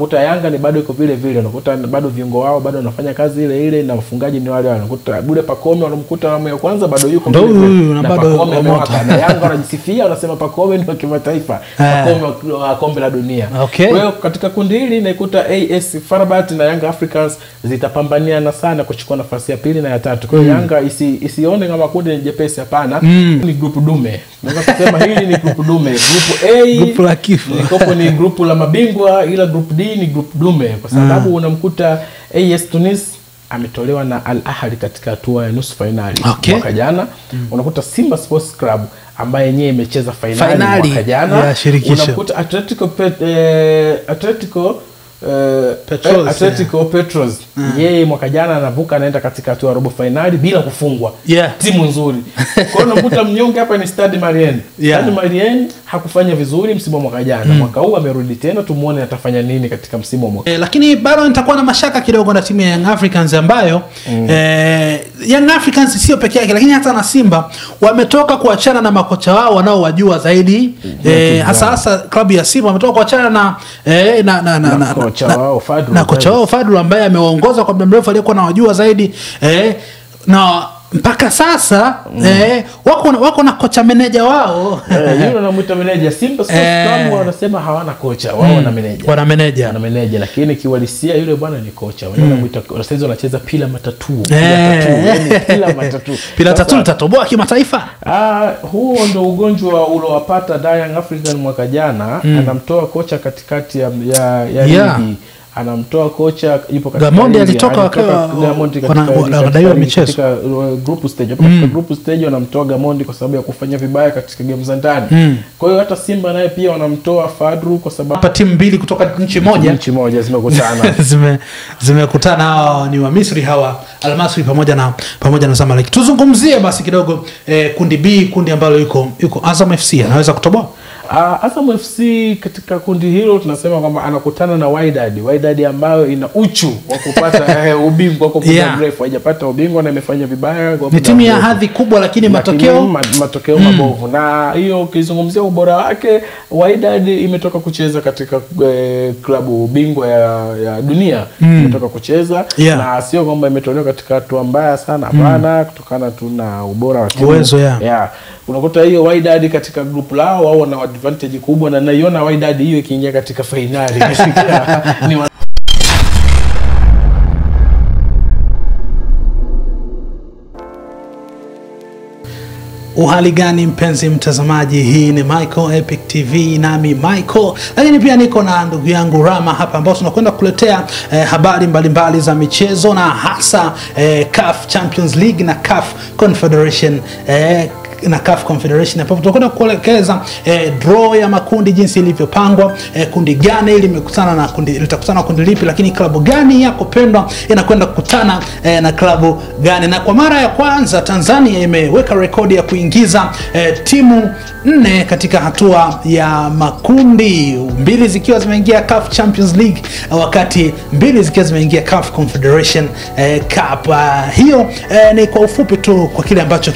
Unakuta Yanga ni bado iko vile vile, unakuta bado viungo wao bado wanafanya kazi ile ile na mfungaji ni wale wale. Unakuta Bule Pacome wanamkuta awamu ya kwanza bado yuko vile vile. Na bado amewaka. Na Yanga wanajisifia wanasema Pacome ni wa kimataifa, Pacome wa kombe la dunia. Okay. Kwa hiyo katika kundi hili naikuta AS FAR na Young Africans zitapambaniana sana kuchukua nafasi ya pili na ya tatu. Kwa hiyo Yanga isione kama kundi ni jepesi, hapana. Ni grupu dume. Naweza kusema hili ni grupu dume. Grupu A, grupu la kifo. Nikopo ni grupu la mabingwa, ila grupu D ni grupu dume kwa sababu unamkuta AS Tunis ametolewa na Al Ahly katika hatua ya nusu finali mwaka jana. Unakuta Simba Sports Club ambaye yenyewe imecheza finali mwaka jana. Unakuta Atletico Petros yeye mwaka jana anavuka anaenda katika hatua ya robo finali bila kufungwa. Timu nzuri. Kwa hiyo unakuta mnyonge hapa ni Stade Malien. Stade Malien hakufanya vizuri msimu wa mwaka jana. Mwaka huu amerudi tena, tumuone atafanya nini katika msimu wa mwaka. Lakini bado nitakuwa na mashaka kidogo na timu ya Young Africans ambayo Young Africans sio peke yake, lakini hata na Simba wametoka kuachana na makocha wao wanaowajua zaidi. Hasa hasa klabu ya Simba wametoka kuachana na na kocha wao Fadlu ambaye amewaongoza kwa muda mrefu, aliyekuwa anawajua zaidi, na mpaka sasa wako na kocha meneja wao. Yule anamuita meneja. Simba Sports Club wanasema hawana kocha, wao wana meneja. Wana meneja. Wana meneja, lakini kiuhalisia yule bwana ni kocha. Wao wanamuita sasa wanacheza pila matatu. Pila matatu. Pila tatu litatoboa kimataifa. Huo ndio ugonjwa uliowapata Young African mwaka jana. Anamtoa kocha katikati ya ligi. Anamtoa kocha yupo katika Gamondi alitoka wakiwa wanadaiwa michezo katika group stage. Katika group stage wanamtoa Gamondi kwa sababu ya kufanya vibaya katika game za ndani. Kwa hiyo hata Simba naye pia wanamtoa Fadru kwa sababu hapa timu mbili kutoka nchi moja zimekutana. Zimekutana. Hawa ni wa Misri hawa, Al Masry pamoja na Zamalek. Tuzungumzie basi kidogo kundi B, kundi ambalo yuko Azam FC anaweza kutoboa. Azam FC katika kundi hilo tunasema kwamba anakutana na Wydad. Wydad ambayo ina uchu wa kupata ubingwa kwa muda mrefu. Haijapata ubingwa na imefanya vibaya kwa muda. Ni timu ya hadhi kubwa lakini matokeo mabovu. Na hiyo ukizungumzia ubora wake, Wydad imetoka kucheza katika klabu bingwa ya dunia. Imetoka kucheza na sio kwamba imetolewa katika hatua mbaya sana, hapana, kutokana tu na ubora wa timu. Uwezo. Unakuta hiyo Wydad katika group lao wao wana advantage kubwa, na naiona Wydad hiyo ikiingia katika finali. Ni Uhali gani mpenzi mtazamaji, hii ni Michael Epic TV nami Michael, lakini pia niko na ndugu yangu Rama hapa ambao tunakwenda kukuletea habari mbalimbali za michezo na hasa CAF Champions League na CAF Confederation ambapo tunakwenda kuelekeza draw ya makundi jinsi ilivyopangwa, kundi gani limekutana na kundi litakutana na kundi lipi, lakini klabu gani yako pendwa inakwenda kukutana na klabu gani. Na kwa mara ya kwanza Tanzania imeweka rekodi ya kuingiza timu 4 katika hatua ya makundi, 2 zikiwa zimeingia CAF Champions League wakati 2 zikiwa zimeingia CAF Confederation Cup. Hiyo ni kwa ufupi tu kwa kile ambacho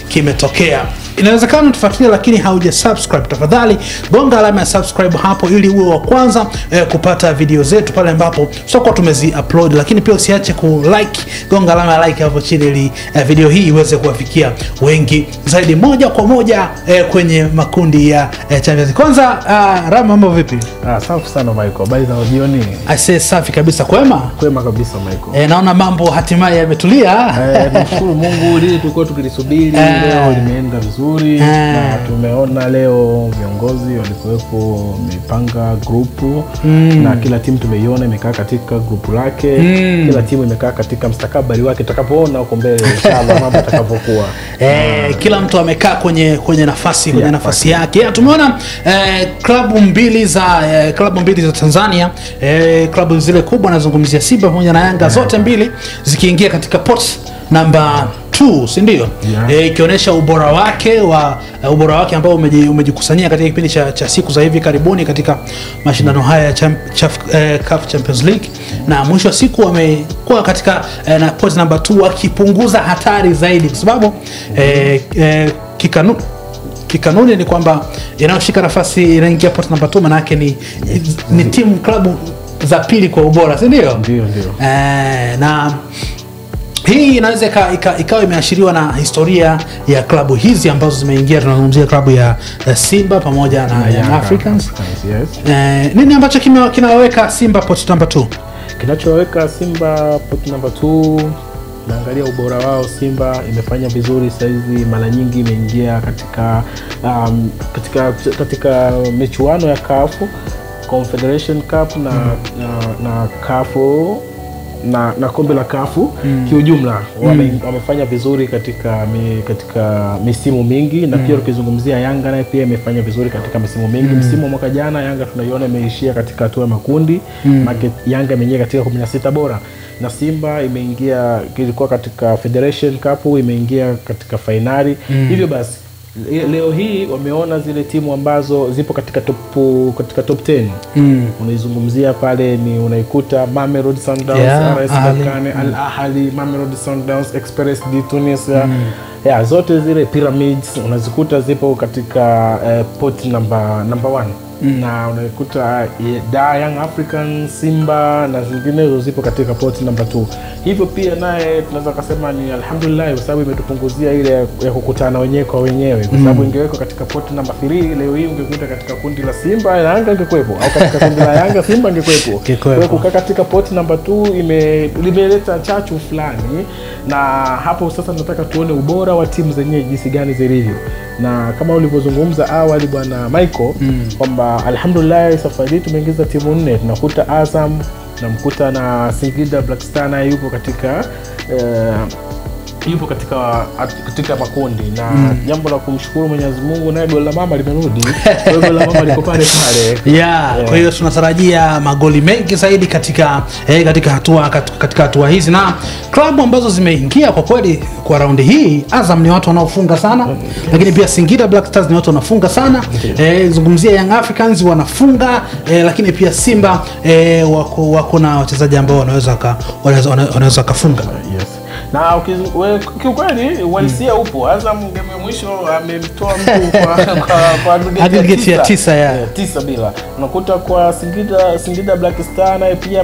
kimetokea. Inawezekana tufuatilie lakini hauja subscribe, tafadhali gonga alama ya subscribe hapo ili uwe wa kwanza kupata video zetu pale ambapo tutakuwa tumezi upload, lakini pia usiache ku like, gonga alama ya like hapo chini ili video hii iweze kuwafikia wengi zaidi. Moja kwa moja kwenye makundi ya Champions. Kwanza Rama, mambo vipi? Safi sana Michael. Habari za jioni? Aise, safi kabisa. Kwema? Kwema kabisa Michael. Naona mambo hatimaye yametulia. Nashukuru Mungu, lile tulikuwa tukilisubiri leo limeenda vizuri. Na tumeona leo viongozi walikuwepo wamepanga grupu na kila timu tumeiona imekaa katika grupu lake. Kila timu imekaa katika mstakabali wake, tutakapoona huko mbele inshallah mambo yatakapokuwa. Kila mtu amekaa kwenye nafasi kwenye nafasi yake. Tumeona klabu mbili za Tanzania, klabu zile kubwa nazungumzia Simba pamoja na Yanga, zote mbili zikiingia katika pot namba 2, si ndio? Ikionyesha ubora wake ambao umejikusanyia katika kipindi cha siku za hivi karibuni katika mashindano haya ya CAF Champions League, na mwisho wa siku wamekuwa katika na pot namba 2 wakipunguza hatari zaidi, kwa sababu kikanuni ni kwamba inayoshika nafasi inaingia pot namba 2, maana yake ni timu klabu za pili kwa ubora, si ndio? Ndio, ndio. Na hii inaweza ikawa imeashiriwa na historia ya klabu hizi ambazo zimeingia. Tunazungumzia klabu ya Simba pamoja na Young Africans. Yes. Nini ambacho kinaweka Simba pot number 2? Kinachoweka Simba pot number 2, naangalia ubora wao. Simba imefanya vizuri saizi, mara nyingi imeingia katika katika michuano ya CAF Confederation Cup na CAF na kombe la CAF kiujumla. Wamefanya vizuri katika misimu mingi, na pia ukizungumzia Yanga naye pia imefanya vizuri katika misimu mingi. Msimu mwaka jana Yanga tunaiona imeishia katika hatua ya makundi, Yanga imeingia katika 16 bora, na Simba imeingia, ilikuwa katika Federation Cup, imeingia katika finali. Hivyo basi leo hii wameona zile timu ambazo zipo katika top 10. Unaizungumzia pale ni unaikuta Mamelodi Sundowns, RS Berkane, Al Ahly, Mamelodi Sundowns, Express de Tunis, zote zile Pyramids unazikuta zipo katika pot number 1. Na unaikuta Young African, Simba na zinginezo zipo katika pot number 2. Hivyo pia naye tunaweza kusema ni alhamdulillah, kwa sababu imetupunguzia ile ya kukutana wenyewe kwa wenyewe, kwa sababu ingewekwa katika pot number 3 leo hii ungekuta katika kundi la Simba na Yanga ingekuepo, au katika kundi la Yanga Simba ingekuepo. Kwa hiyo kukaa katika pot number 2 imeleta chachu fulani, na hapo sasa tunataka tuone ubora wa timu zenyewe jinsi gani zilivyo. Na kama ulivyozungumza awali bwana Michael kwamba alhamdulillah safari tumeingiza timu 4, tunakuta Azam, tunamkuta na Singida Black Star naye yupo katika katika makundi, na jambo la kumshukuru Mwenyezi Mungu naye goli la mama limerudi. Kwa hiyo goli la mama liko pale pale. Kwa hiyo tunatarajia magoli mengi zaidi katika katika hatua hizi, na klabu ambazo zimeingia kwa kweli kwa raundi hii, Azam ni watu wanaofunga sana, lakini pia Singida Black Stars ni watu wanafunga sana. Zungumzia Young Africans wanafunga, lakini pia Simba wako na wachezaji ambao wanaweza kufunga. Yes. Na kiukweli uhalisia upo. Azam game ya mwisho amemtoa mtu kwa aggregate ya 9 9-0. Unakuta kwa Singida Black Star naye pia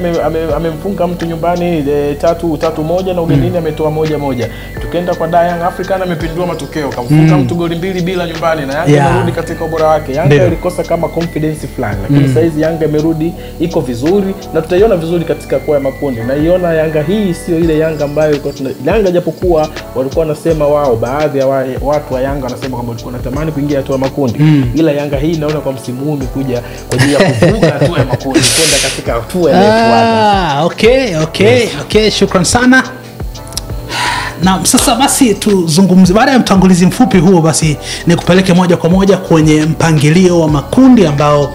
amemfunga mtu nyumbani 3-1 na ugenini ametoa 1-1. Tukienda kwa Young African amepindua matokeo, kamfunga mtu goli 2-0 nyumbani, na Yanga amerudi katika ubora wake. Yanga ilikosa kama confidence fulani, lakini saizi Yanga imerudi, iko vizuri na tutaiona vizuri katika kwa makundi. Na iona Yanga hii sio ile Yanga ambayo ilikuwa Yanga, japokuwa walikuwa wanasema wao, baadhi ya watu wa Yanga wanasema kwamba walikuwa wanatamani kuingia hatua ya makundi, ila Yanga hii naona kwa msimu huu imekuja kwa ajili ya kuvuka hatua ya makundi kwenda katika hatua inayofuata. Okay, shukran sana. Na sasa basi tuzungumze, baada ya mtangulizi mfupi huo, basi nikupeleke moja kwa moja kwenye mpangilio wa makundi ambao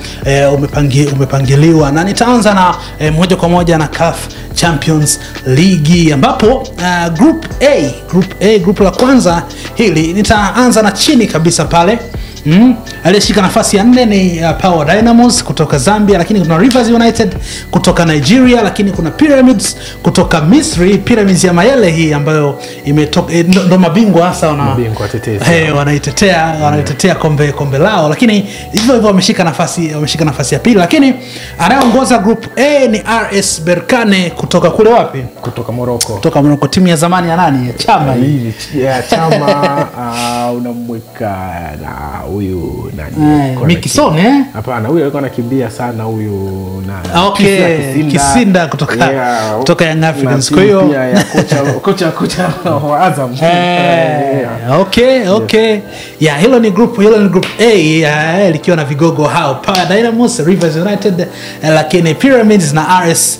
umepangiliwa, na nitaanza na moja kwa moja na CAF Champions League, ambapo Group A, group la kwanza hili, nitaanza na chini kabisa pale. Aliyeshika nafasi ya 4 ni Power Dynamos kutoka Zambia, lakini kuna Rivers United kutoka Nigeria, lakini kuna Pyramids kutoka Misri, Pyramids ya Mayele hii ambayo imetoka, ndo mabingwa hasa, wanaitetea kombe lao, lakini hivyo hivyo wameshika nafasi ya pili. Lakini anayeongoza Group A ni RS Berkane kutoka kule wapi? Kutoka Morocco. Kutoka Morocco, timu ya zamani ya nani? Ya Chama hii. Ya Chama. Unamweka na huyu nani? Mikisone? Hapana, huyu alikuwa anakimbia sana huyu nani? Okay, Kisinda kutoka Young Africans. Kwa hiyo pia kocha wa Azam. Okay. Yeah, hilo ni group A likiwa na vigogo hao Power Dynamos, Rivers United, lakini Pyramids na RS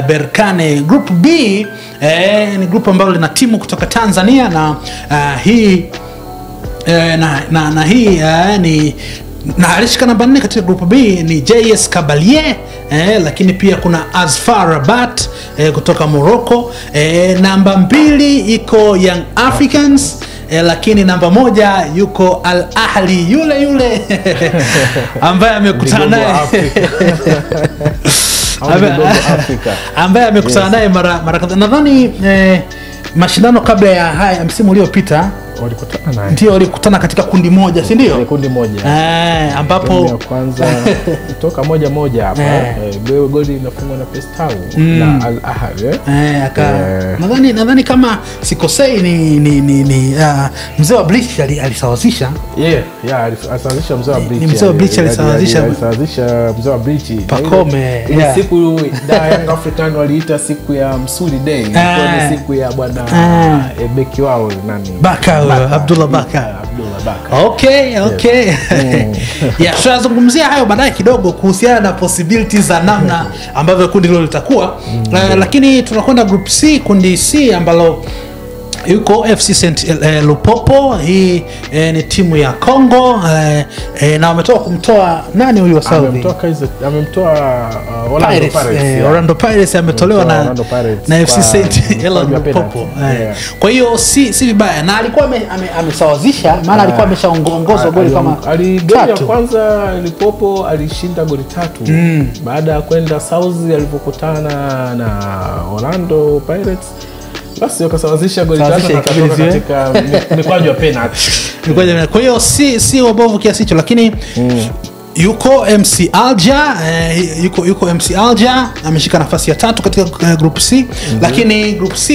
Berkane. Group B ni group ambalo lina timu kutoka Tanzania, na hii na hii ni na alishika namba 4 katika group B ni JS Kabylie, lakini pia kuna Asfar Rabat kutoka Morocco. Namba 2 iko Young Africans, lakini namba 1 yuko Al Ahly yule yule ambaye amekutana naye ambaye amekutana naye mara kadhaa. Nadhani mashindano kabla ya haya msimu uliopita Walikutana naye. Ndio, walikutana katika kundi moja, si ndio? Kundi moja. Ambapo ya kwanza toka 1-1 hapa. Goli inafungwa na Pestau na Al Ahly. Nadhani kama sikosei ni mzee wa Bleach alisawazisha. Alisawazisha mzee wa Bleach. Ni mzee wa Bleach alisawazisha. Alisawazisha mzee wa Bleach. Pakome. Ile siku da Young African waliita siku ya Msuli Day. Ilikuwa ni siku ya bwana beki wao nani? Baka, Abdullah Baka. Abdullah Baka. Okay. Yeah, tutazungumzia hayo baadaye kidogo kuhusiana na possibilities za namna ambavyo kundi hilo litakuwa. Lakini tunakwenda group C, kundi C ambalo yuko FC Saint Lupopo. Hii ni timu ya Congo, na wametoka kumtoa nani huyu wa Saudi? Amemtoa Orlando Pirates. Orlando Pirates ametolewa na FC Saint Lupopo. Kwa hiyo si vibaya, na alikuwa amesawazisha, maana alikuwa ameshaongoza goli kama tatu. Kwanza Lupopo alishinda goli 3 baada ya kwenda South alipokutana na Orlando Pirates. Basi wakasawazisha goli 3 na katika mikwaju ya penalty. Kwa hiyo si wabovu kiasi hicho, lakini yuko MC Alger, yuko MC Alger ameshika nafasi ya 3 katika group C. Lakini group C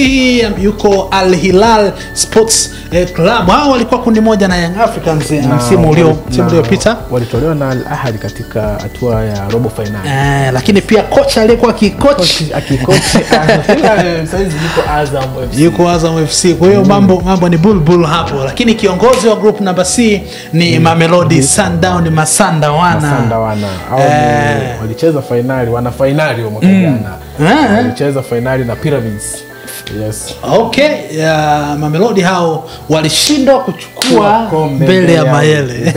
yuko Al Hilal Sports Club. Hao walikuwa kundi moja na Young Africans msimu uliopita. Walitolewa na Al Ahly katika hatua ya robo finali. Lakini pia kocha aliyekuwa akikochi saizi yuko Azam FC. Yuko Azam FC. Kwa hiyo mambo ni bulbul hapo. Lakini kiongozi wa group number C ni Mamelodi Sundowns, Masandawana. Au walicheza finali, wana finali wa mwaka jana. Walicheza finali na Pyramids. Yes. Okay, Mamelodi hao walishindwa kuchukua mbele ya Mayele.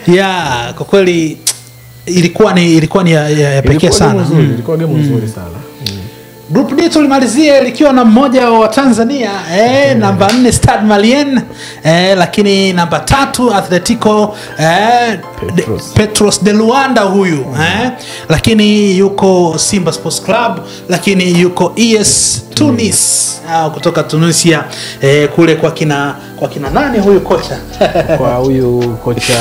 Yeah, kwa kweli ilikuwa ni ya pekee sana. Ilikuwa game nzuri sana. Group D tulimalizia likiwa na mmoja wa Tanzania, namba 4 Stade Malien, lakini namba 3 Atletico Petros de Luanda huyu, lakini yuko Simba Sports Club, lakini yuko ES Tunis kutoka Tunisia, kule kwa kina nani huyu kocha? Kwa huyu kocha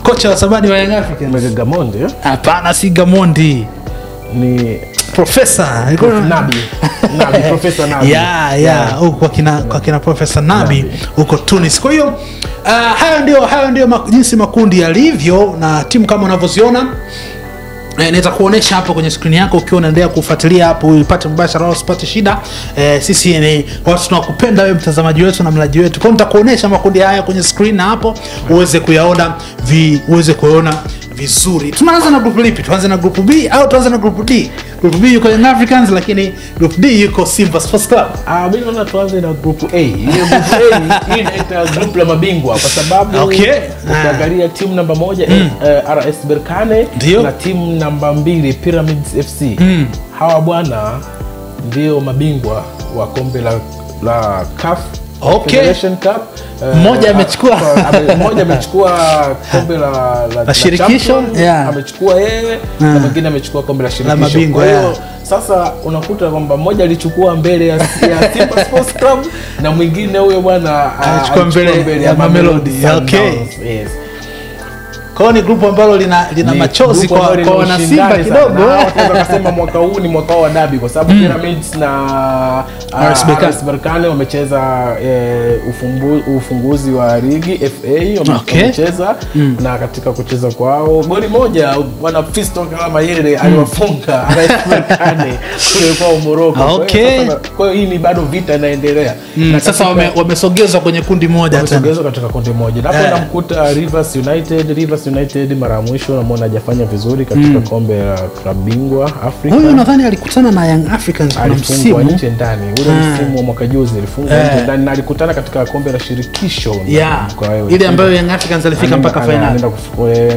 kocha wa zamani wa Young Africans. Gamondi? Hapana, si Gamondi. Ni Professor Nabi. Professor Nabi. Yeah, huko kwa kina Professor Nabi huko Tunis. Kwa hiyo hayo ndio jinsi makundi yalivyo na timu kama unavyoziona. Nitakuonesha hapo kwenye screen yako ukiwa unaendelea kufuatilia hapo upate mbashara au usipate shida. Sisi ni watu tunakupenda wewe mtazamaji wetu na mlaji wetu. Kwa hiyo nitakuonesha makundi haya kwenye screen na hapo uweze kuyaona uweze kuona vizuri. Tunaanza na group lipi? Tuanze na group B au tuanze na group D? Group B yuko Young Africans, lakini group D yuko Simba Sports Club. Mimi naona tuanze na group A. Hiyo group A hii inaitwa group la mabingwa kwa sababu ukiangalia timu namba 1 RS Berkane na timu namba 2 Pyramids FC. Hawa bwana ndio mabingwa wa kombe la CAF Federation Cup. Mmoja amechukua kombe la shirikisho, amechukua yeye, na mwingine amechukua kombe la shirikisho. Kwa hiyo sasa unakuta kwamba mmoja alichukua mbele ya Simba Sports Club na mwingine huyo bwana alichukua mbele ya Mamelodi. Okay. Yes. Kwa ni grupu ambalo lina machozi kwa wana Simba kidogo. Tunaweza kusema mwaka huu ni mwaka wa dabi kwa sababu Pyramids na RS Berkane wamecheza ufunguzi wa ligi FA wamecheza, na katika kucheza kwao goli moja bwana Fiston kama yeye aliwafunga RS Berkane kule kwa Morocco. Kwa hiyo hii ni bado vita inaendelea. Na sasa wamesogezwa kwenye kundi moja tena. Wamesogezwa katika kundi moja. Na hapo namkuta Rivers United mara mwisho namuona hajafanya vizuri katika kombe la klabu bingwa Afrika. Huyu nadhani alikutana na Young Africans kuna msimu nje ndani. Ule msimu wa mwaka juzi alifungwa nje ndani na alikutana katika kombe la shirikisho ile ambayo Young Africans alifika mpaka finali.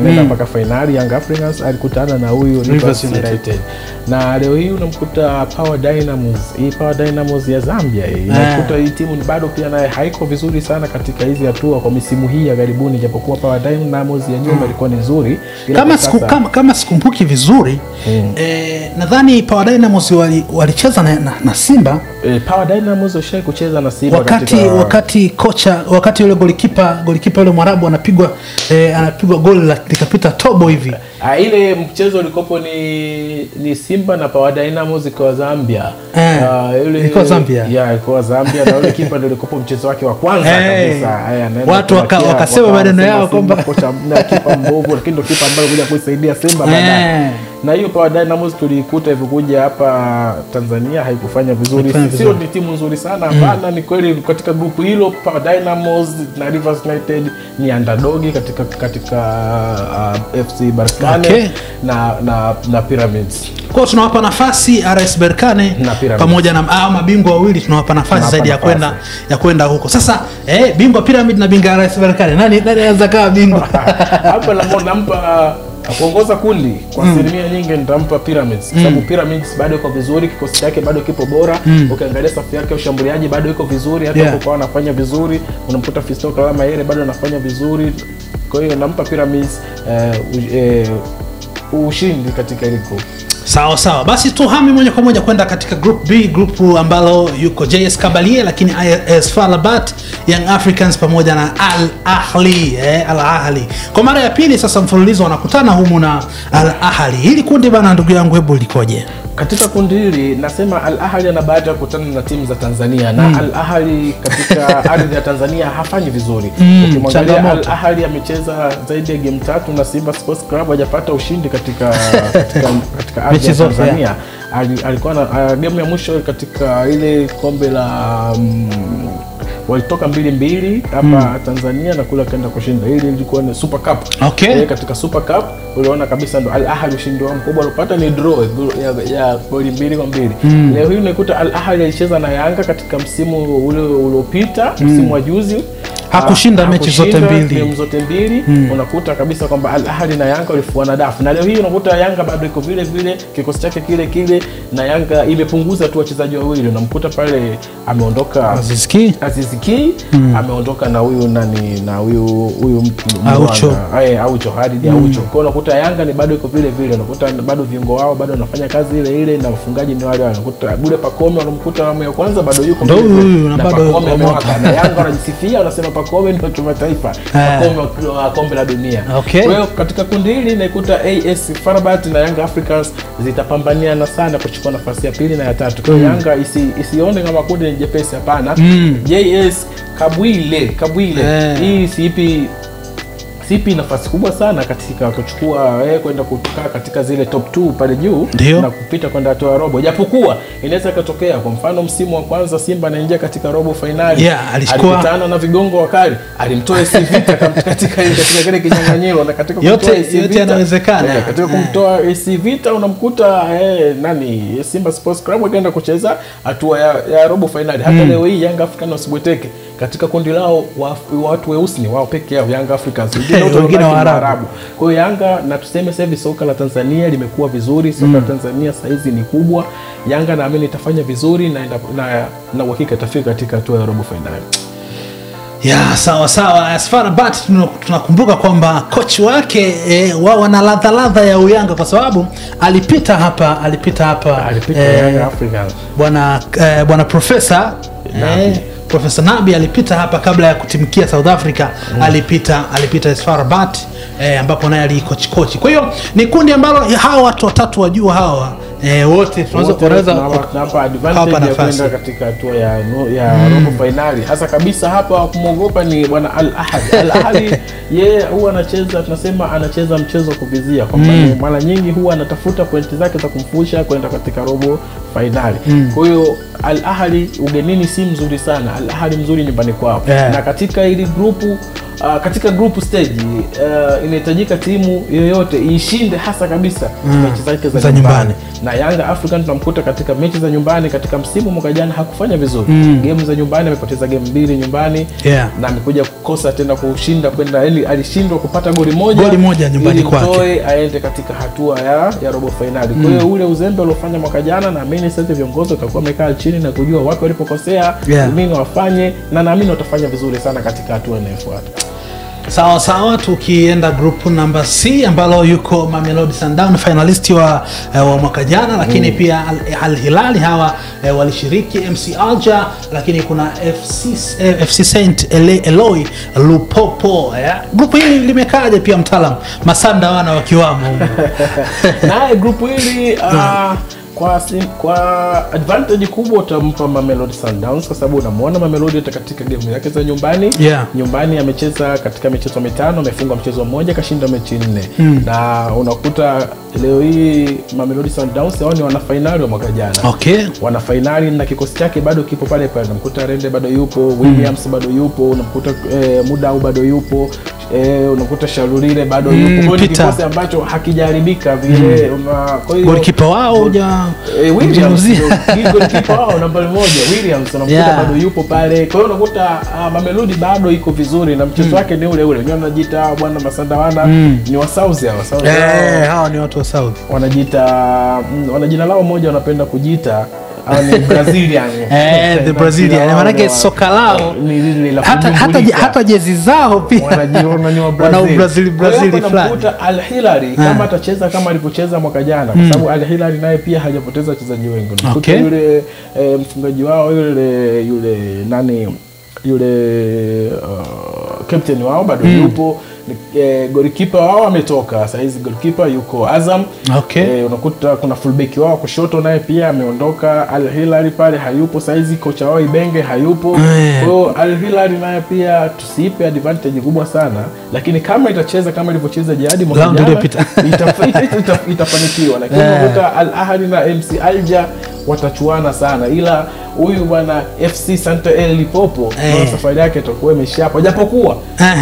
Nenda mpaka finali Young Africans alikutana na huyu Rivers United. Na leo hii unamkuta Power Dynamos. Hii Power Dynamos ya Zambia hii. Unakuta hii timu bado pia naye haiko vizuri sana katika hizi hatua kwa misimu hii ya karibuni, japokuwa Power Dynamos ya nyuma Simba ilikuwa ni nzuri. Kama sikumbuki vizuri, nadhani Power Dynamos walicheza na Simba. Power Dynamos walishawahi kucheza na Simba wakati kocha, wakati yule golikipa yule Mwarabu anapigwa goli likapita tobo hivi. Ile mchezo ulikopo ni Simba na Power Dynamos kwa Zambia. Ilikuwa Zambia. Yeah, ilikuwa Zambia na yule kipa ndio ulikopo mchezo wake wa kwanza kabisa. Watu wakasema maneno yao kwamba kocha na kipa mbovu, lakini ndio kipa ambaye alikuja kuisaidia Simba baadaye. Na hiyo Power Dynamos tulikuta ilikuja hapa Tanzania haikufanya vizuri. Sio ni timu nzuri sana hapana. Ni kweli katika grupu hilo Power Dynamos na Rivers United ni underdog katika FC Berkane na Pyramids. Kwa tunawapa nafasi RS Berkane pamoja na mabingwa wawili, tunawapa nafasi zaidi ya kwenda huko. Sasa bingwa Pyramid na bingwa RS Berkane, nani anaweza kuwa bingwa? Hapa nampa kuongoza kundi kwa asilimia nyingi nitampa Pyramids, kwa sababu Pyramids bado iko vizuri, kikosi chake bado kipo bora. Ukiangalia safu yake ushambuliaji bado iko vizuri, hata kwa anafanya vizuri, unamkuta Fiston Kalala yeye bado anafanya vizuri. Kwa hiyo nampa Pyramids ushindi katika ile group. Sawa sawa. Basi tuhame moja kwa moja kwenda katika group B, group ambalo yuko JS Kabylie, lakini AS FAR Rabat, Young Africans pamoja na Al Ahly, Al Ahly. Kwa mara ya pili sasa mfululizo wanakutana humu na Al Ahly. Hili kundi bana, ndugu yangu, hebu likoje? Katika kundi hili nasema Al Ahly ana bahati ya kukutana na timu za Tanzania, na Al Ahly katika ardhi ya Tanzania hafanyi vizuri. Ukimwangalia Al Ahly amecheza zaidi ya game 3 na Simba Sports Club hajapata ushindi katika ardhi ya Tanzania. Alikuwa na game ya mwisho katika ile kombe la walitoka 2-2 hapa Tanzania na kule akaenda kushinda. Hili ilikuwa ni Super Cup. Katika Super Cup uliona kabisa ndo Al Ahly ushindi wao mkubwa alipata ni draw ya goli 2-2. Leo hii unakuta Al Ahly alicheza na Yanga katika msimu ule uliopita, msimu wa juzi. Hakushinda mechi zote mbili. Mechi zote mbili. Unakuta kabisa kwamba Al Ahly na Yanga walifuana dafu. Na leo hii unakuta Yanga bado iko vile vile, kikosi chake kile kile, na Yanga imepunguza tu wachezaji wawili. Unamkuta pale ameondoka Aziz Ki ameondoka na huyu nani, na huyu Aucho. Aucho Hadid Aucho. Kwa unakuta Yanga ni bado iko vile vile, unakuta bado viungo wao bado wanafanya kazi ile ile na mfungaji ni wale wale. Unakuta Bule Pacome wanamkuta awamu ya kwanza bado yuko vile vile. Na Pacome amewaka, na Yanga wanajisifia wanasema Pacome ndio kimataifa, Pacome wa kombe la dunia. Kwa hiyo katika kundi hili naikuta AS FAR Rabat na Young Africans zitapambaniana sana kuchukua nafasi ya pili na ya tatu. Kwa hiyo Yanga isione kama kundi ni jepesi, hapana. JS Kabwile hii sipi nafasi kubwa sana katika kuchukua kwenda kutoka katika zile top 2 pale juu na kupita kwenda hatua robo. Japokuwa inaweza ikatokea, kwa mfano msimu wa kwanza Simba anaingia katika robo finali, alikutana na vigongo wakali, alimtoa AC Vita katika kile kinyang'anyiro, na katika kumtoa AC Vita inawezekana. Katika kumtoa AC Vita unamkuta nani Simba Sports Club akaenda kucheza hatua ya robo finali. Hata leo hii Young Africans wasibweteke katika kundi lao, watu weusi ni wao peke yao Young Africans, wengine wa Arabu. Kwa hiyo Yanga, na tuseme sasa hivi soka la Tanzania limekuwa vizuri, soka la Tanzania saizi ni kubwa. Yanga naamini itafanya vizuri na uhakika itafika katika hatua ya robo finali. Ya, sawa sawa. AS FAR Rabat tunakumbuka kwamba coach wake wao wana ladha ya Uyanga, kwa sababu alipita hapa Young Africans. Bwana Profesa Profesa Nabi alipita hapa kabla ya kutimkia South Africa. Alipita AS FAR Rabat ambapo naye alikoach. Kwa hiyo ni kundi ambalo hawa watu watatu wa juu hawa wote tunaweza tunawapa advantage ya kwenda katika hatua ya robo finali. Hasa kabisa hapa kumuogopa ni bwana Al Ahly. Al Ahly yeye huwa anacheza, tunasema anacheza mchezo kuvizia, kwamba mara nyingi huwa anatafuta pointi zake za kumfusha kwenda katika robo finali. Kwa hiyo Al Ahly ugenini si mzuri sana, Al Ahly mzuri nyumbani kwao. Na katika hili grupu katika group stage inahitajika timu yoyote ishinde hasa kabisa mechi zake za nyumbani. Na Yanga African tunamkuta katika mechi za nyumbani katika msimu mwaka jana hakufanya vizuri. Game za nyumbani amepoteza game 2 nyumbani, na amekuja kukosa tena kushinda kwenda, yani alishindwa kupata goli moja nyumbani kwake aende katika hatua ya robo finali. Kwa hiyo ule uzembe uliofanya mwaka jana, naamini sasa viongozi watakuwa wamekaa chini na kujua wapi walipokosea, nini wafanye, na naamini watafanya vizuri sana katika hatua inayofuata. Sawa sawa, tukienda group number C ambalo yuko Mamelodi Sundowns, finalist wa mwaka jana, lakini pia Al Hilal hawa walishiriki, MC Alger, lakini kuna FC Saint Eloi Lupopo. Group hili limekaaje pia mtaalam? Masanda wana wakiwamo. Na group hili kwa advantage kubwa utampa Mamelodi Sundowns kwa sababu unamuona Mamelodi hata katika game yake za nyumbani. Nyumbani amecheza katika michezo mitano, amefunga mchezo mmoja, kashinda mechi 4. Na unakuta leo hii Mamelodi Sundowns hao ni wana finali wa mwaka jana. Wana finali na kikosi chake bado kipo pale pale. Unamkuta Rende bado yupo, Williams bado yupo, unamkuta Mudau bado yupo, unakuta Shalulile bado yupo. Kwa hiyo kikosi ambacho hakijaribika vile. Kwa hiyo goalkeeper wao huja Williams, goalkeeper wao namba 1 Williams unakuta bado yupo pale. Kwa hiyo unakuta Mamelodi bado iko vizuri na mchezo wake ni ule ule. Wenyewe wanajiita bwana Masandawana ni wa South hawa. South hawa ni watu wa South. Wanajiita, wana jina lao moja wanapenda kujiita ni Brazilian. The Brazilian. Maana yake soka lao hata jezi zao pia wanajiona ni wa Brazil. Wana Brazil fulani. Unakuta Al Hilal kama atacheza kama alivyocheza mwaka jana, kwa sababu Al Hilal naye pia hajapoteza wachezaji wengi. Unakuta yule mfungaji wao yule nani yule captain wao bado yupo. Goalkeeper wao ametoka, sasa hizi goalkeeper yuko Azam. Unakuta kuna fullback wao kushoto naye pia ameondoka Al Hilal pale hayupo sasa hizi, kocha wao Ibenge hayupo. Kwa hiyo Al Hilal naye pia tusiipe advantage kubwa sana, lakini kama itacheza kama ilivyocheza jadi mwaka jana itafanikiwa. Lakini unakuta Al Ahly na MC Alger watachuana sana, ila huyu bwana FC Saint Eloi Lupopo na safari yake itakuwa imeshapo, japokuwa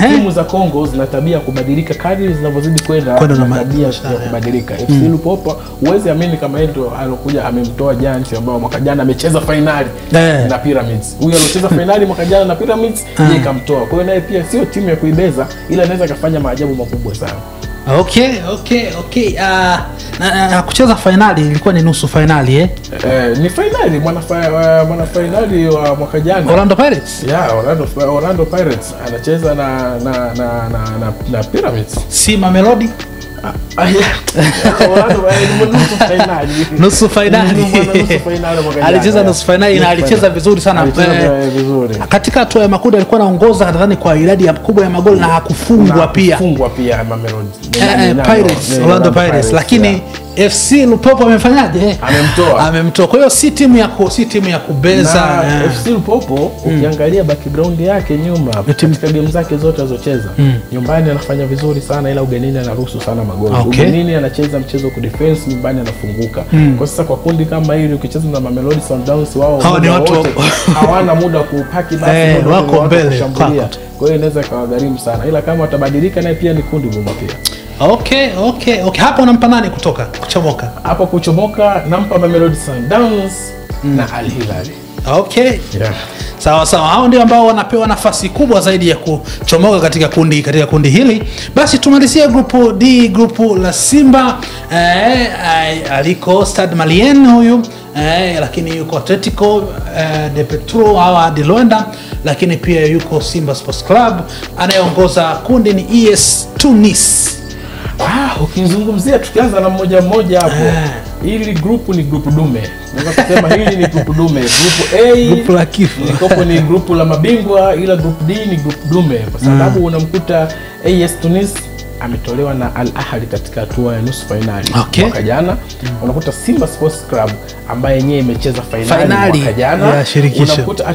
timu za Kongo zina tabia kubadilika kadri zinavyozidi kwenda, na tabia ya kubadilika. FC Lupopo huwezi amini kama yeye ndio alokuja amemtoa Giants ambao mwaka jana amecheza finali na Pyramids. Huyu aliocheza finali mwaka jana na Pyramids yeye kamtoa. Kwa hiyo naye pia sio timu ya kuibeza, ila anaweza kafanya maajabu makubwa sana. Okay. Na kucheza finali ilikuwa ni nusu finali Ni finali, mwana finali wa mwaka jana. Orlando Pirates. Yeah, Orlando Pirates anacheza na Pyramids. Si Mamelodi? Orlando nusu finali. Alicheza nusu finali na alicheza vizuri sana. Katika hatua ya makundi alikuwa anaongoza nadhani kwa idadi kubwa ya magoli na hakufungwa pia. Hakufungwa pia Mamelodi. Pirates, Orlando Pirates. Lakini FC Lupopo amefanyaje? Amemtoa. Kwa hiyo si timu ya kubeza. Na FC Lupopo ukiangalia background yake nyuma katika game zake zote alizocheza, nyumbani anafanya vizuri sana, ila ugenini anaruhusu sana magoli. Ugenini anacheza mchezo ku defense, nyumbani anafunguka. Kwa sasa kwa kundi kama hili ukicheza na Mamelodi Sundowns wao hawana muda kupaki basi, wako mbele kushambulia. Kwa hiyo inaweza kawagharimu sana, ila kama watabadilika naye pia ni kundi gumu pia. Okay. Hapo nampa nani kutoka kuchomoka? Hapo kuchomoka nampa Mamelodi Sundowns na Al Hilal. Okay. Yeah. Sawa sawa, hao ndio ambao wanapewa nafasi kubwa zaidi ya kuchomoka katika kundi hili. Basi tumalizie grupu D, grupu la Simba. Aliko Stade Malien huyu, lakini yuko Atletico de Petro hawa de Luanda, lakini pia yuko Simba Sports Club. Anayeongoza kundi ni ES Tunis. Ukizungumzia tukianza na mmoja mmoja hapo. Hili grupu ni grupu dume. Naweza kusema hili ni grupu dume. Grupu A, grupu la kifo. Nikopo ni grupu la mabingwa, ila grupu D ni grupu dume kwa sababu unamkuta AS Tunis ametolewa na Al Ahly katika hatua ya nusu finali mwaka jana. Unakuta Simba Sports Club ambaye yenyewe imecheza finali mwaka jana. Unakuta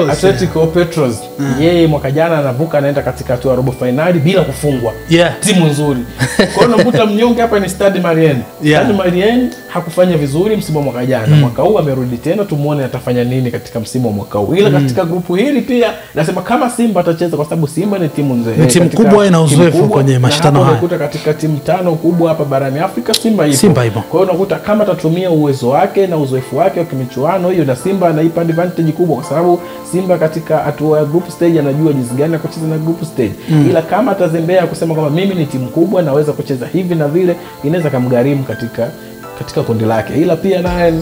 Atletico Petros yeye mwaka jana anavuka anaenda katika hatua robo finali bila kufungwa. Timu nzuri. Kwa hiyo unakuta mnyonge hapa ni Stade Malien. Stade Malien hakufanya vizuri msimu wa mwaka jana. Mwaka huu amerudi tena, tumuone atafanya nini katika msimu wa mwaka huu. Ila katika grupu hili pia nasema kama Simba atacheza, kwa sababu Simba ni timu nzuri. Ni timu kubwa ina uzoefu kwenye mashindano haya. Unakuta katika timu tano kubwa hapa barani Afrika Simba ipo. Kwa hiyo unakuta kama atatumia uwezo wake na uzoefu wake wa kimichuano hiyo, na Simba anaipa advantage kubwa kwa sababu Simba katika hatua ya group stage anajua jinsi gani ya kucheza na group stage. Ila kama atazembea kusema kwamba mimi ni timu kubwa naweza kucheza hivi na vile, inaweza kumgharimu katika kundi lake. Ila pia naye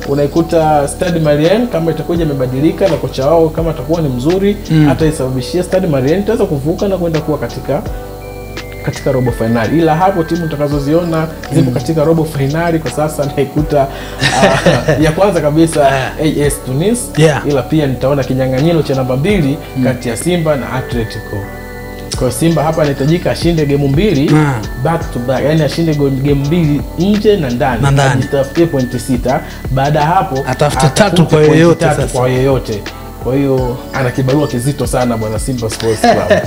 Unaikuta Stade Malien kama itakuja imebadilika na kocha wao kama atakuwa ni mzuri, hata isababishia Stade Malien itaweza kuvuka na kwenda kuwa katika robo finali. Ila hapo timu utakazoziona zipo katika robo finali kwa sasa naikuta ya kwanza kabisa AS Tunis, ila pia nitaona kinyang'anyiro cha namba 2 kati ya Simba na Atletico. Kwa Simba hapa anahitajika ashinde game 2 back to back, yani ashinde game 2 nje na ndani, ajitafutie pointi 6. Baada hapo atafute 3 kwa yeyote sasa, kwa yeyote. Kwa hiyo ana kibarua kizito sana bwana Simba Sports Club.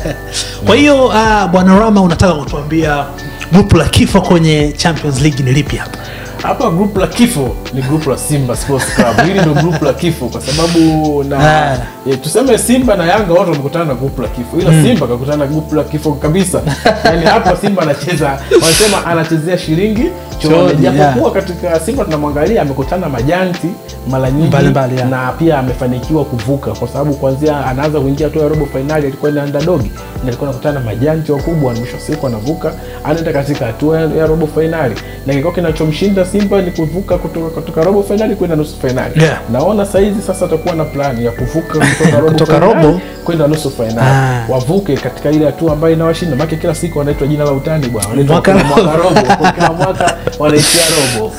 Kwa hiyo bwana Rama, unataka kutuambia grupu la kifo kwenye Champions League ni lipi hapa? Hapa grupu la kifo ni grupu la Simba Sports Club. Hili ndio grupu la kifo kwa sababu na tuseme Simba na Yanga wote wamekutana na grupu la kifo. Ila Simba kakutana na grupu la kifo kabisa. Yaani hapa Simba anacheza, wanasema anachezea shilingi chooni. Japokuwa katika Simba tunamwangalia amekutana majanti mara nyingi na pia amefanikiwa kuvuka kwa sababu kuanzia anaanza kuingia tu ya robo finali alikuwa ni underdog na alikuwa anakutana majanti wakubwa, na mwisho siku anavuka anaenda katika hatua ya robo finali, na kilikuwa kinachomshinda Simba ni kuvuka kutoka robo finali kwenda nusu finali. Naona saizi sasa atakuwa na plani ya kuvuka kutoka robo kutoka robo kwenda nusu finali, wavuke katika ile hatua ambayo inawashinda. Maana kila siku wanaitwa jina la utani bwana, wanaitwa mwaka robo, kila mwaka wanaitia robo.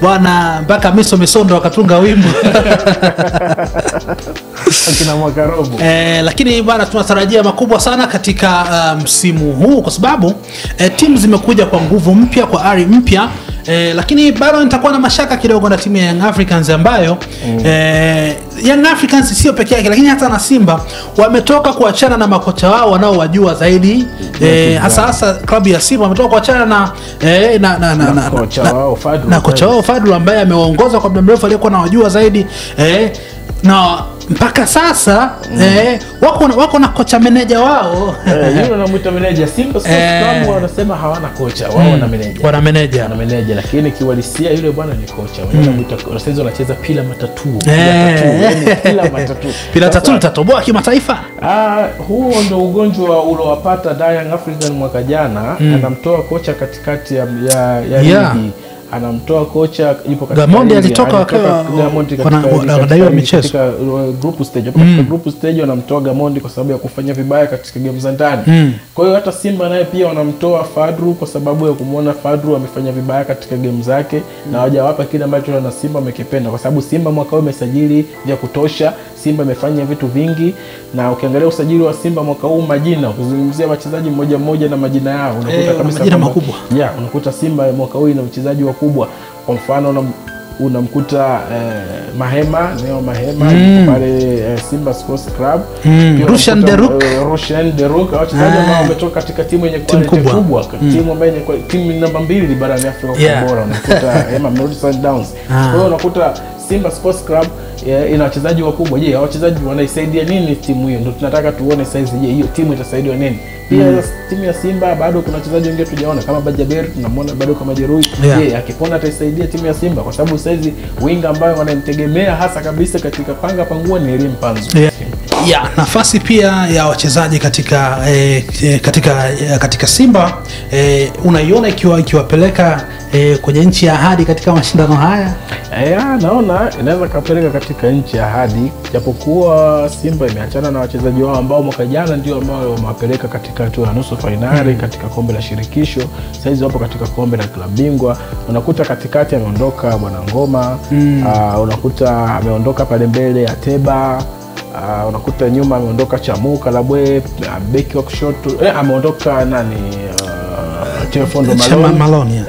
Bwana mpaka Miso Misondo wakatunga wimbo akina mwaka robo. Lakini bwana tunatarajia makubwa sana katika msimu huu kwa sababu timu zimekuja kwa nguvu mpya, kwa ari mpya. Lakini bado nitakuwa na mashaka kidogo na timu ya Young Africans ambayo Young Africans sio peke yake, lakini hata na Simba wametoka kuachana na makocha wao wanaowajua zaidi. Hasa hasa klabu ya Simba wametoka kuachana na na kocha wao Fadlu ambaye amewaongoza kwa muda mrefu, aliyekuwa anawajua zaidi na mpaka sasa wako na kocha meneja wao. Yule anamuita meneja. Simba Sports Club wanasema hawana kocha, wao wana meneja. Wana meneja. Wana meneja, lakini kiuhalisia yule bwana ni kocha. Wanamuita sasa wanacheza pila matatu. Pila matatu. Pila tatu litatoboa kimataifa. Huo ndio ugonjwa uliowapata Young African mwaka jana. Anamtoa kocha katikati ya ligi. Anamtoa kocha yupo katika Gamondi alitoka wakiwa wanadaiwa michezo katika group stage. Katika group stage wanamtoa Gamondi kwa sababu ya kufanya vibaya katika game za ndani. Kwa hiyo hata Simba naye pia wanamtoa Fadru kwa sababu ya kumuona Fadru amefanya vibaya katika game zake na hawajawapa kile ambacho na Simba wamekipenda, kwa sababu Simba mwaka huu imesajili vya kutosha. Simba imefanya vitu vingi, na ukiangalia usajili wa Simba mwaka huu majina, ukizungumzia wachezaji mmoja mmoja na majina yao unakuta kabisa majina makubwa. Unakuta Simba mwaka huu ina wachezaji wakubwa. Kwa mfano unamkuta Mahema, Neo Mahema yuko pale Simba Sports Club. Rushan Deruk, Rushan Deruk, wachezaji ambao wametoka katika timu yenye quality kubwa, timu ambayo ni timu namba 2 barani Afrika kwa ubora. Unakuta Mamelodi Sundowns. Kwa hiyo unakuta Simba Sports Club ina wachezaji wakubwa. Je, wachezaji wanaisaidia nini timu hiyo? Ndio tunataka tuone saizi. Je, hiyo timu itasaidiwa nini? Pia timu ya Simba bado kuna wachezaji wengine tujaona kama Bajaber, tunamuona bado kama jeruhi. Je, akipona ataisaidia timu ya Simba? Kwa sababu saizi winga ambayo wanamtegemea hasa kabisa katika panga pangua ni Elim Panzu. Nafasi pia ya wachezaji katika katika Simba unaiona ikiwapeleka kwenye nchi ya ahadi katika mashindano haya? Naona inaweza kapeleka katika nchi ya ahadi, japokuwa Simba imeachana na wachezaji wao ambao mwaka jana ndio ambao wamewapeleka katika hatua ya nusu finali katika kombe la shirikisho. Saizi wapo katika kombe la klabu bingwa. Unakuta katikati ameondoka bwana Ngoma, unakuta ameondoka pale mbele Ateba, unakuta nyuma ameondoka Chamuka Labwe, beki wa kushoto ameondoka nani, Telefondo Malone,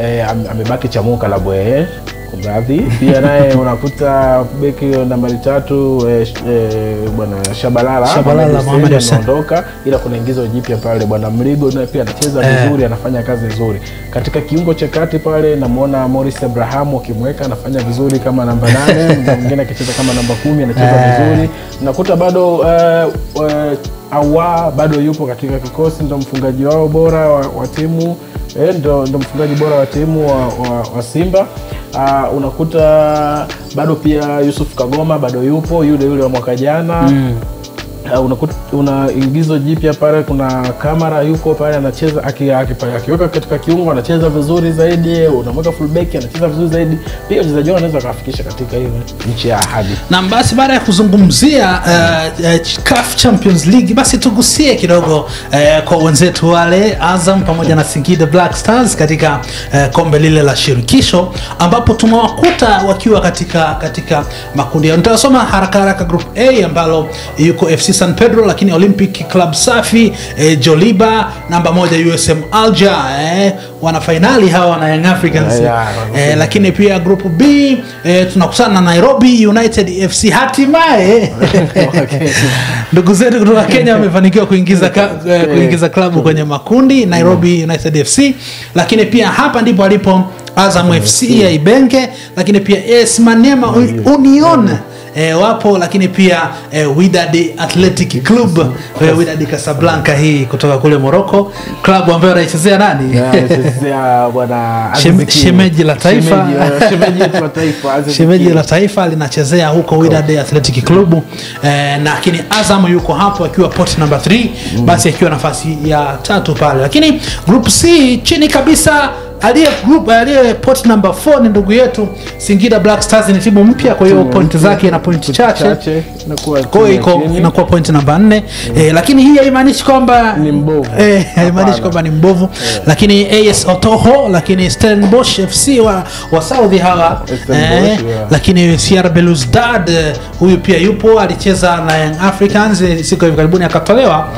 amebaki Chamuka Labwe kumradhi. Pia naye unakuta beki nambari 3 bwana Shabalala Mohamed ameondoka, ila kuna ingizo jipya pale bwana Mligo naye pia anacheza vizuri, anafanya kazi nzuri. Katika kiungo cha kati pale namuona Morris Abraham ukimweka anafanya vizuri kama namba 8, mwingine akicheza kama namba 10 anacheza vizuri. Nakuta bado Awa bado yupo katika kikosi, ndo mfungaji wao bora wa timu, ndo mfungaji bora wa timu wa Simba. Unakuta bado pia Yusuf Kagoma bado yupo, yule yule wa mwaka jana. Una ingizo jipya pale, kuna Kamara yuko pale anacheza, akiweka katika kiungo anacheza vizuri zaidi, unamweka fullback anacheza vizuri zaidi. Pia wachezaji wao wanaweza kufikisha katika hiyo nchi ya ahadi. Na basi baada ya kuzungumzia CAF Champions League, basi tugusie kidogo kwa wenzetu wale Azam pamoja na Singida Black Stars katika kombe lile la shirikisho, ambapo tumewakuta wakiwa katika makundi yao. Nitasoma haraka haraka group A ambalo yuko FC San Pedro, lakini Olympic Club Safi, Joliba namba 1 USM Alger, wana finali hawa na Young Africans. Lakini pia group B tunakutana na Nairobi United FC hatimaye. Ndugu zetu kutoka Kenya wamefanikiwa kuingiza klabu kwenye makundi, Nairobi United FC. Lakini pia hapa ndipo alipo Azam FC ya Ibenge, lakini pia AS Maniema Union wapo, lakini pia Wydad Athletic Club, Wydad Casablanca hii kutoka kule Morocco, klabu ambayo anaichezea nani? Anaichezea bwana shemeji la taifa, shemeji la taifa linachezea huko Wydad Athletic Club. Lakini Azam yuko hapo akiwa pot number 3, basi akiwa nafasi ya 3 pale. Lakini group C chini kabisa aliye pot number 4 ni ndugu yetu Singida Black Stars, ni timu mpya, kwa hiyo point zake na point chache, kwa hiyo inakuwa point number 4. Lakini hii haimaanishi kwamba ni mbovu, haimaanishi kwamba ni mbovu. Lakini AS Otoho, lakini Stellenbosch FC wa Saudi hawa, lakini CR Belouizdad huyu pia yupo, alicheza na Young Africans siku hivi karibuni akatolewa,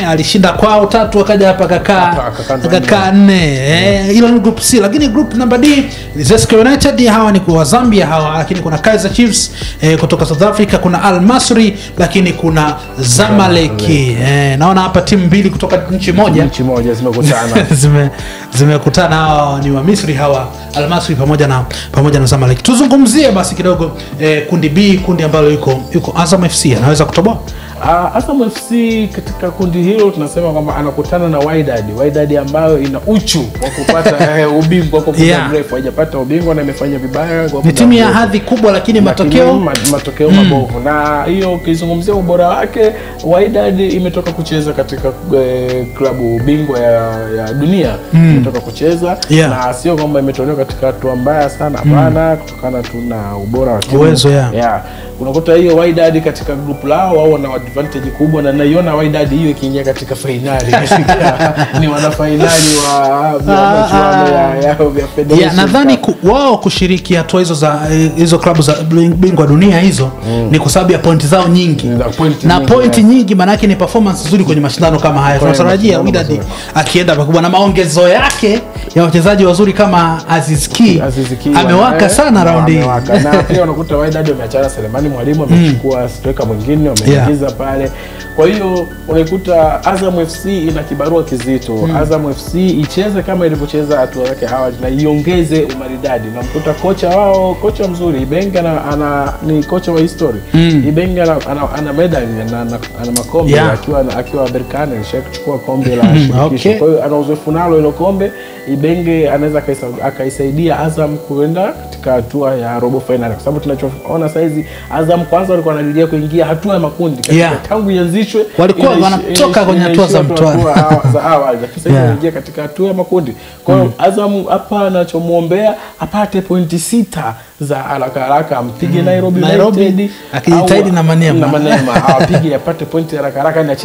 alishinda kwao 3 akaja hapa akakaa 4. Hilo ni group C. Lakini group number D Zesco United, hawa ni kwa Zambia hawa, lakini kuna Kaizer Chiefs kutoka South Africa, kuna Al Masry, lakini kuna Zamalek. Naona hapa timu mbili kutoka nchi moja zimekutana. Zimekutana, hawa ni wa Misri hawa, Al Masry pamoja na Zamalek. Tuzungumzie basi kidogo kundi B, kundi ambalo yuko Azam FC, anaweza kutoboa. Azam FC katika kundi hilo tunasema kwamba anakutana na Wydad ambayo ina uchu wa kupata ubingwa kwa muda mrefu, haijapata ubingwa na imefanya vibaya kwa muda. Ni timu ya hadhi kubwa, lakini matokeo mabovu. Na hiyo ukizungumzia ubora wake, Wydad imetoka kucheza katika klabu bingwa ya dunia, imetoka kucheza na sio kwamba imetolewa katika hatua mbaya sana, hapana, kutokana tu na ubora wa timu. Uwezo. Unakuta hiyo Wydad katika group lao wao wana advantage kubwa, na naiona Wydad hiyo ikiingia katika finali ni wana finali wa michuano ya federation. Nadhani wao kushiriki hatua hizo za hizo klabu za bingwa dunia hizo ni kwa sababu ya pointi zao nyingi, na pointi nyingi maana yake ni performance nzuri kwenye mashindano kama haya. Tunatarajia Wydad akienda pakubwa na maongezo yake ya wachezaji wazuri kama Aziz Ki amewaka sana raundi hii. Na pia unakuta Wydad wameachana Selemani Mwalimu, amechukua striker mwingine wameingiza pale. Kwa hiyo unaikuta Azam FC ina kibarua kizito. Azam FC icheze kama ilivyocheza hatua yake awali na iongeze umaridadi. Na mkuta kocha wao, kocha mzuri Ibenge, ni kocha wa history. Ibenge ana medali na ana makombe akiwa Berkane alishachukua kombe la shirikisho. Kwa hiyo ana uzoefu nalo hilo kombe. Ibenge anaweza akaisaidia Azam kuenda katika hatua ya robo finali, kwa sababu tunachoona saizi Azam kwanza walikuwa wanalilia kuingia hatua ya makundi katika tangu ianzishwe walikuwa wanatoka kwenye hatua za mtoano za awali, lakini sasa wanaingia katika hatua ya makundi. Kwa hiyo Azam hapa anachomuombea apate pointi 6 za haraka haraka, ampige Nairobi United akijitahidi na Maniema awapige apate pointi haraka haraka na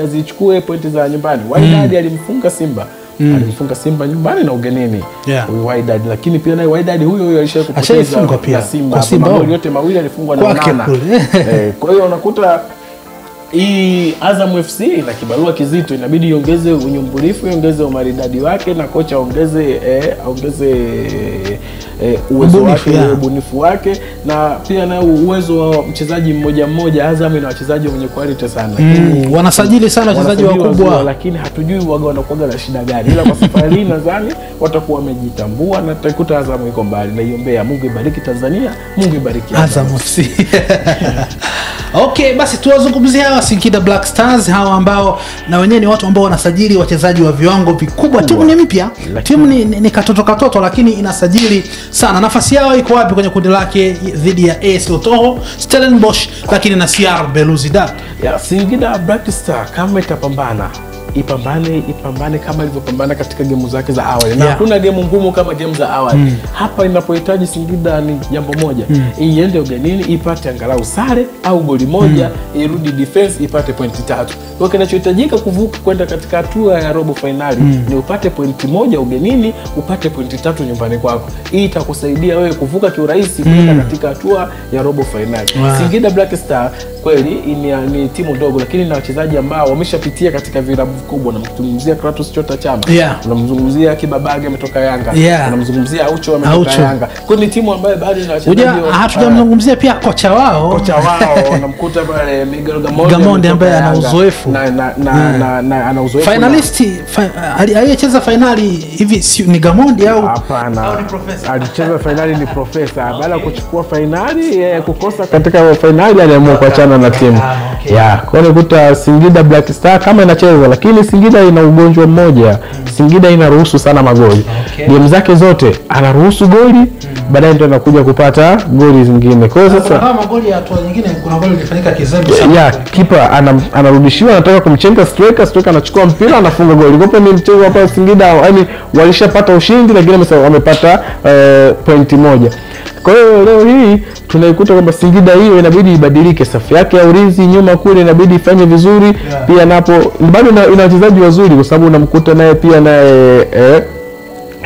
azichukue pointi za nyumbani. Wydad alimfunga Simba. Alimfunga Simba nyumbani na ugenini. Wydad, lakini pia naye Wydad huyo huyo alishawahi kupoteza pia Simba. Magoli yote mawili alifungwa na Onana. Kwa hiyo unakuta hii Azam FC ina kibarua kizito, inabidi iongeze unyumbulifu, iongeze umaridadi wake, na kocha aongeze uwezo wake, ubunifu wake, na pia na uwezo wa mchezaji mmoja mmoja. Azam ina wachezaji wenye quality sana. Wanasajili sana wachezaji wakubwa, lakini hatujui waga wanakuwa na shida gani. Ila kwa safari hii nadhani watakuwa wamejitambua na tutakuta Azam iko mbali. Naiombea Mungu ibariki Tanzania, Mungu ibariki Azam FC. Okay, basi tuwazungumzie hawa Singida Black Stars, hawa ambao na wenyewe ni watu ambao wanasajili wachezaji wa viwango vikubwa. Timu ni mpya, timu ni katoto katoto, lakini inasajili sana. Nafasi yao iko wapi kwenye kundi lake dhidi ya AS Otoho, Stellenbosch, lakini na CR Belouizdad? Ya, Singida Black Star kama itapambana, ipambane kama ilivyopambana katika gemu zake za awali. Na hakuna gemu ngumu kama gemu za awali. Hapa inapohitaji Singida ni jambo moja. Iende ugenini ipate angalau sare au goli moja, irudi defense ipate pointi 3. Kwa kinachohitajika kuvuka kwenda katika hatua ya robo finali ni upate pointi 1 ugenini, upate pointi 3 nyumbani kwako. Hii itakusaidia wewe kuvuka kiurahisi kwenda katika hatua ya robo finali. Singida Black Star kweli ni timu ndogo, lakini na wachezaji ambao wameshapitia katika vilabu kubwa. Unamzungumzia Kratos Chota Chama, unamzungumzia Kibabage ametoka Yanga, unamzungumzia Aucho ametoka Yanga. Kwa ni timu ambayo bado ina wachezaji. Hatujamzungumzia pia kocha wao. Kocha wao unamkuta pale Miguel Gamondi ambaye ana uzoefu na ana uzoefu. Finalist aliyecheza finali hivi ni Gamondi au hapana? Au ni Profesa? Alicheza finali ni Profesa. Baada ya kuchukua finali, kukosa katika finali aliamua kuachana na timu. Kwa hiyo unakuta Singida Black Star kama inacheza, lakini Singida ina ugonjwa mmoja. Singida inaruhusu sana magoli. Game zake zote anaruhusu goli, baadaye ndio anakuja kupata goli zingine. Kwa hiyo sasa kama magoli ya hatua nyingine, kuna goli lilifanyika kizembe sana. Kipa anarudishiwa, anataka kumchenga striker, striker anachukua mpira anafunga goli. Kwa hiyo ni mchezo hapa Singida, yani walishapata ushindi lakini wamepata pointi 1. Kwa hiyo leo hii tunaikuta kwamba Singida hiyo inabidi ibadilike safu yake ya ulinzi nyuma kule, inabidi ifanye vizuri. Pia napo bado ina wachezaji wazuri, kwa sababu unamkuta naye pia naye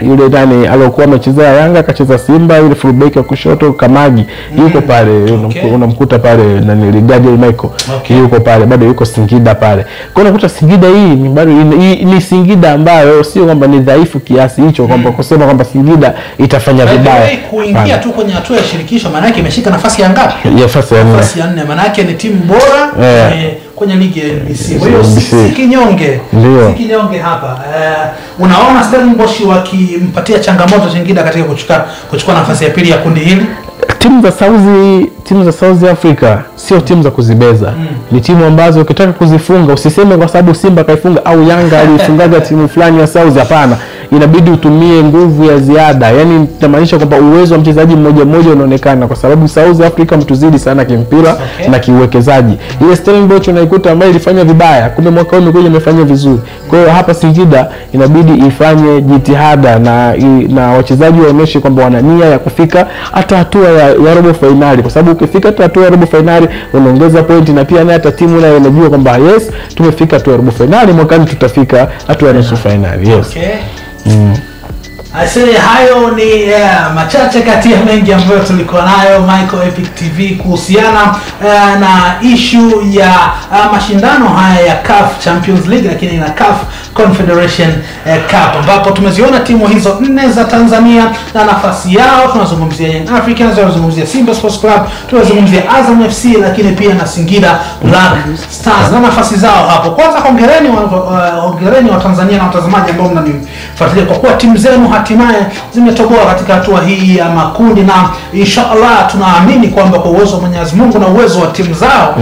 yule ndani aliyokuwa amechezea Yanga akacheza Simba, yule fullback wa kushoto Kamagi yuko pale. Unamkuta pale nani Gadiel Michael yuko pale, bado yuko Singida pale. Kwa hiyo unakuta Singida hii ni bado ni Singida ambayo sio kwamba ni dhaifu kiasi hicho kwamba kusema kwamba Singida itafanya vibaya. Kuingia tu kwenye hatua ya shirikisho maana yake imeshika nafasi ya ngapi? Nafasi ya 4. Nafasi ya 4 maana yake ni timu bora kwenye ligi ya NBC. Kwa hiyo si kinyonge. Si kinyonge hapa. Unaona Stellenbosch wakimpatia changamoto Singida katika kuchukua nafasi ya pili ya kundi hili? Timu za South Africa sio timu za kuzibeza. Ni timu ambazo ukitaka kuzifunga usiseme kwa sababu Simba kaifunga au Yanga alifungaga timu fulani ya South, hapana. Inabidi utumie nguvu ya ziada. Yaani inamaanisha kwamba uwezo wa mchezaji mmoja mmoja unaonekana, kwa sababu South Africa mtuzidi sana kimpira na kiuwekezaji. Ile Stellenbosch unaikuta ambayo ilifanya vibaya, kumbe mwaka huu imekuja imefanya vizuri. Kwa hiyo hapa Singida inabidi ifanye jitihada na wachezaji waoneshe kwamba wana nia ya kufika hata hatua ya robo finali, kwa sababu ukifika hata hatua ya robo finali unaongeza pointi, na pia hata timu nayo inajua kwamba yes, tumefika hatua ya robo finali, mwakani tutafika hatua ya nusu finali. Yes. I say hayo ni machache kati ya mengi ambayo tulikuwa nayo Michael Epic TV kuhusiana na issue ya mashindano haya ya CAF Champions League, lakini na CAF Confederation Cup, ambapo tumeziona timu hizo 4 za Tanzania na nafasi yao. Tunazungumzia Young Africans, tunazungumzia Simba Sports Club, tunazungumzia Azam FC, lakini pia na Singida Black Stars na nafasi zao hapo. Kwanza hongereni wa Tanzania na watazamaji ambao mnanifuatilia, kwa kuwa timu zenu hatimaye zimetoboa katika hatua hii ya makundi, na inshallah tunaamini kwamba kwa uwezo wa Mwenyezi Mungu na uwezo wa timu zao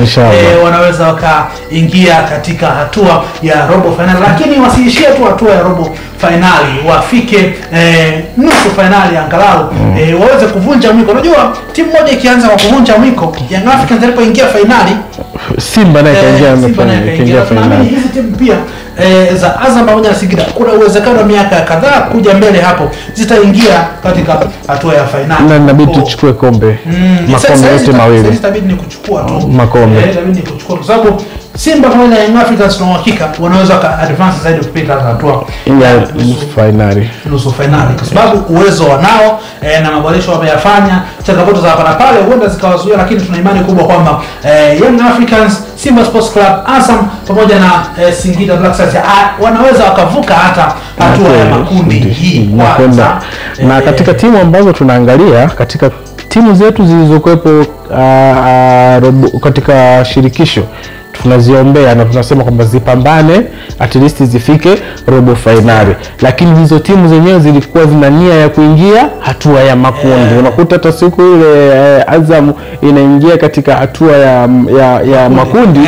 wanaweza wakaingia katika hatua ya robo finali, lakini wasiishie tu hatua ya robo finali, wafike nusu finali angalau, waweze kuvunja mwiko. Unajua timu moja ikianza kwa kuvunja mwiko, Young Africans alipoingia finali, Simba naye kaingia finali. Hizi timu pia za Azam pamoja na Singida kuna uwezekano miaka kadhaa kuja mbele hapo zitaingia katika hatua ya finali, na inabidi tuchukue kombe, makombe yote mawili. Itabidi ni kuchukua tu makombe, itabidi ni kuchukua kwa sababu Simba pamoja na Young Africans tuna uhakika wanaweza ka advance zaidi kupita hatua ya nusu finali, nusu finali, kwa sababu uwezo wanao na maboresho wameyafanya. Changamoto za hapa na pale huenda zikawazuia, lakini tuna imani kubwa kwamba Young Africans, Simba Sports Club, Azam pamoja na Singida Black Stars wanaweza wakavuka hata hatua ya makundi hii kwanza. Na katika timu ambazo tunaangalia katika timu zetu zilizokuwepo katika shirikisho, Tunaziombea na tunasema kwamba zipambane at least zifike robo finali, lakini hizo timu zenyewe zilikuwa zina nia ya kuingia hatua ya makundi. Unakuta hata siku ile Azam inaingia katika hatua ya makundi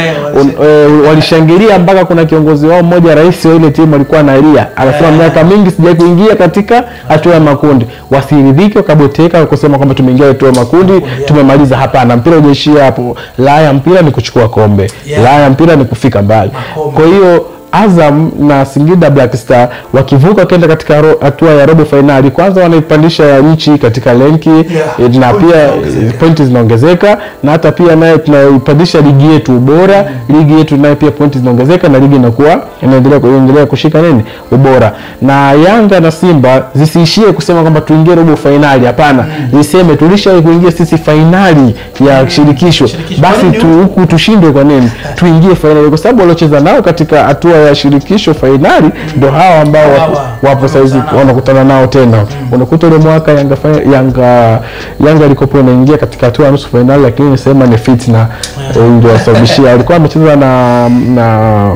walishangilia mpaka kuna kiongozi wao mmoja, rais wa ile timu, alikuwa analia, anasema miaka mingi sija kuingia katika hatua ya makundi. Wasiridhike wakaboteka kusema kwamba tumeingia hatua ya makundi tumemaliza. Hapana, mpira hujaishia hapo. La ya mpira ni kuchukua kombe, la ya mpira ni kufika mbali. Kwa hiyo Azam na Singida Black Star wakivuka kwenda katika hatua ya robo finali, kwanza wanaipandisha nchi katika lenki, na pia pointi zinaongezeka, na hata pia naye tunaipandisha ligi yetu ubora, ligi yetu naye pia pointi zinaongezeka, na ligi inakuwa inaendelea kushika nini ubora. Na Yanga na Simba zisiishie kusema kwamba tuingie robo finali, hapana, ziseme tulishawahi kuingia sisi finali ya shirikisho, basi huku tushindwe kwa nini? Tuingie finali, kwa sababu waliocheza nao katika hatua ya shirikisho finali ndo hawa ambao wapo saizi wanakutana nao tena. Unakuta ule mwaka Yanga ilikopo inaingia katika hatua ya nusu finali, lakini nisema ni fitna ndio wasababishia. Alikuwa amecheza na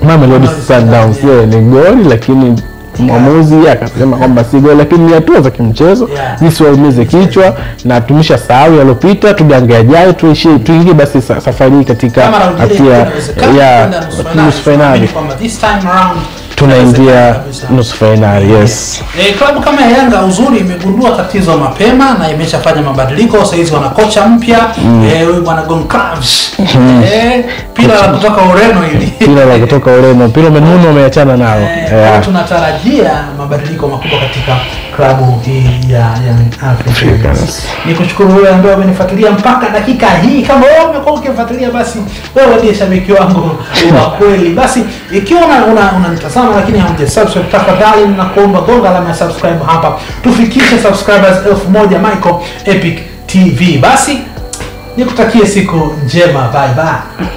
Mamelodi Sundowns, ni goli lakini mwamuzi akasema kwamba si goli, lakini ni hatua za kimchezo, zisiwaumize kichwa na tumeshasahau yaliyopita, tugange yajayo, tuingie basi safari katika hatua ya nusu finali. Tunaingia nusu finali. Yes. Klabu kama Yanga uzuri imegundua tatizo mapema na imeshafanya mabadiliko. Sasa hizi wana kocha mpya, huyu bwana Goncalves. Pila la kutoka Ureno hili. Pila la kutoka Ureno. Pila Menuno ameachana nao. Tunatarajia mabadiliko makubwa katika klabu hii ya Young Africans. Nikushukuru wewe ambaye umenifuatilia mpaka dakika hii. Kama wewe umekuwa ukifuatilia, basi wewe ndiye shabiki wangu wa kweli. Basi ikiwa unanitazama lakini haujasubscribe, tafadhali nakuomba gonga alama ya subscribe hapa, tufikishe subscribers 1000 Michael Epic TV. Basi nikutakie siku njema, bye bye.